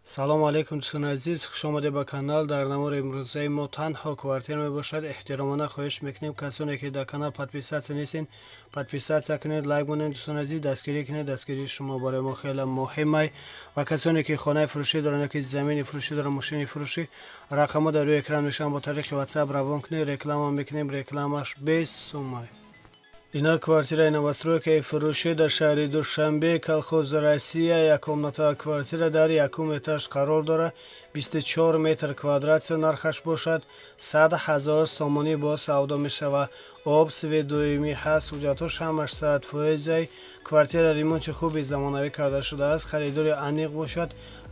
Салому алайкум, дӯстони азиз, хушомадед ба канал. Дар навори имрӯзаи мо танҳо квартира мебошад. Эҳтиромона хоҳиш мекунем, касоне ки дар канал подписаться нестед, подписаться кунед, лайк монед. Дӯстони азиз, дастгирӣ кунед. Дастгирии шумо барои мо хеле муҳимай. Ва касоне ки хонаи фурӯшӣ доранд ёки замини фурӯшӣ доранд, мошини фурӯшӣ, рақамҳо дар рӯи экран мешаванд, бо тариқи WhatsApp равон кунед. Реклама мекунем, рекламаш 20 сумай. Ина квартираи новостройкаи фурӯшӣ дар шаҳри Душанбе, Колхоз Россия. Як комната квартира дар якум этаж қарор дорад, 24 метр квадрат. Нархаш бошад 100 ҳазор сомонӣ, бо савдо мешавад. Об, свет доимӣ ҳаст, ҳуҷҷатҳош ҳамаш 100 фоизай. Квартира ремонти хуби замонавӣ карда шудааст. Харидори аниқ бошад,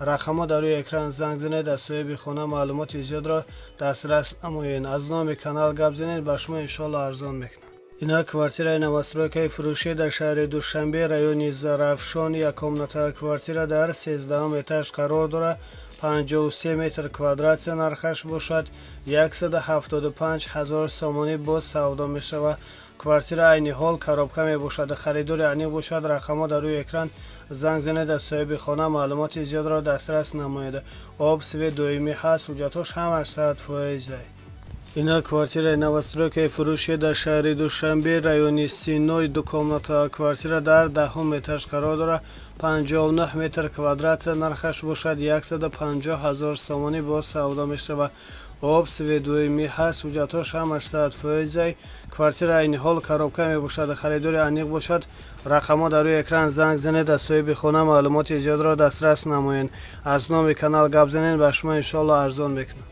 рақамҳо дар рӯи экран, занг занед, аз соҳиби хона маълумоти зиёдро дастрас намоед. Аз номи канал гап занед, ба шумо иншоалло арзон мекунад. Ина квартираи новостройкаи фурӯшӣ дар шаҳри Душанбе, райони Зарафшон. Як комната квартира дар 13-ум этаж қарор дорад, 53 метр квадрат. Нархаш бошад 175 ҳазор сомонӣ, боз савдо мешавад. Квартира айни ҳол коробка мебошад. Харидори аниқ бошад, рақамҳо дар рӯи экран, занг занед, аз соҳиби хона маълумоти зиёдро дастрас намоед. Об, свет доимӣ ҳаст, ҳуҷҷатҳош ҳамаш 100 фоизай. Ина квартираи новостройкаи фурӯшӣ дар шаҳри Душанбе, райони Синой. Ду комната квартира дар 10-ум этаж қарор дорад, 59 метр квадрат. Нархаш бошад 150 ҳазор сомонӣ, боз савдо мешавад. Об, свет доимӣ ҳаст, ҳуҷҷатҳош ҳамаш 100 фоизай. Квартира айни ҳол коробка мебошад. Харидори аниқ бошад, рақамҳо дар рӯи экран, занг занед, аз соҳиби хона маълумоти зиёдро дастрас намоед. Аз номи канал гап занед, ба шумо иншоалло арзон мекунад.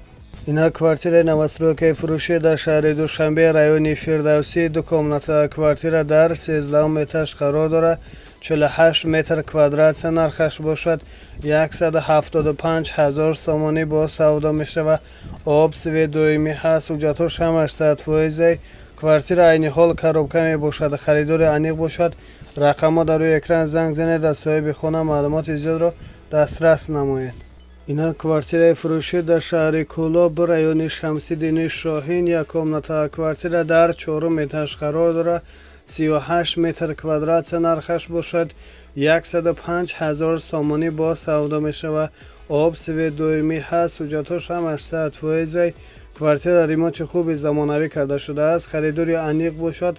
Ина квартираи новостройкаи фурӯшӣ дар шаҳри Душанбе, райони Фирдавсӣ. Ду комната квартира дар 13-ум этаж қарор дорад, 48 метр квадрат. Нархаш бошад 175 ҳазор сомонӣ, бо савдо мешавад. Об, свет доимӣ ҳаст, ҳуҷҷатҳош ҳамаш 100 фоизай. Квартира айни ҳол коробка мебошад. Харидори аниқ бошад, рақамҳо дар рӯи экран, занг занед, аз соҳиби хона маълумоти зиёдро дастрас намоед. Ина квартираи фурӯшӣ дар шаҳри Кӯлоб, райони Шамсиддини Шоҳин. Як комната квартира дар чорум этаж қарор дорад, 38 метр квадрат. Нархаш бошад 105 ҳазор сомонӣ, бо савдо мешавад. Об, свет доимӣ ҳаст, ҳуҷҷатҳош ҳамаш 100 фоизай. Квартира ремонти хуби замонавӣ карда шудааст. Харидори аниқ бошад,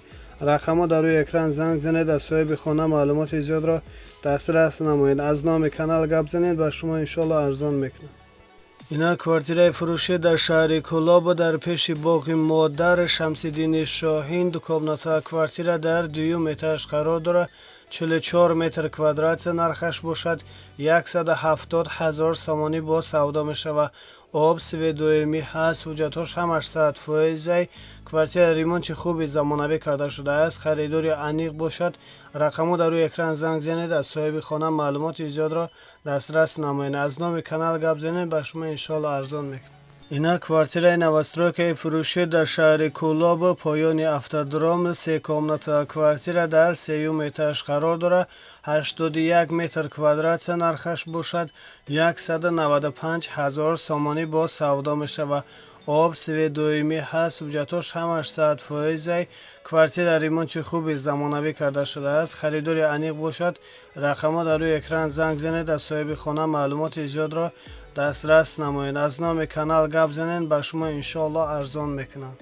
рақамҳо дар рӯи экран, занг занед, аз соҳиби хона маълумоти зиёдро дастрас намоед. Аз номи канал гап занед, ба шумо иншоалло арзон мекунад. Ина квартираи фурӯшӣ дар шаҳри Кӯлоб, дар пеши боғи модар Шамсиддини Шоҳин. Ду комната квартира дар дуюм этаж қарор дорад, 44 метр квадрат. Нархаш бошад 170 ҳазор сомонӣ, бо савдо мешавад. Об, свет доимӣ ҳаст, ҳуҷҷатҳош ҳамаш 100 фоизай. Квартира ремонти хуби замонавӣ карда шудааст. Харидори аниқ бошад, рақамҳо дар рӯи экран, занг занед, аз соҳиби хона маълумоти зиёдро дастрас намоед. Аз номи канал гап занед, ба шумо иншоалло арзон мекунад. Ина квартираи новостройкаи фурӯшӣ дар шаҳри Кӯлоб, поёни автодром. Се комната квартира дар сеюм этаж қарор дорад, 81 метр квадрат. Нархаш бошад 195 ҳазор сомонӣ, бо савдо мешавад. Об, свет доимӣ ҳаст, ҳуҷҷатҳош ҳамаш 100 фоизай. Квартира ремонти хуби замонавӣ карда шудааст. Харидори аниқ бошад, рақамҳо дар рӯи экран, занг занед, аз соҳиби хона маълумоти зиёдро дастрас намоед. Аз номи канал гап занед, ба шумо иншоалло арзон мекунанд.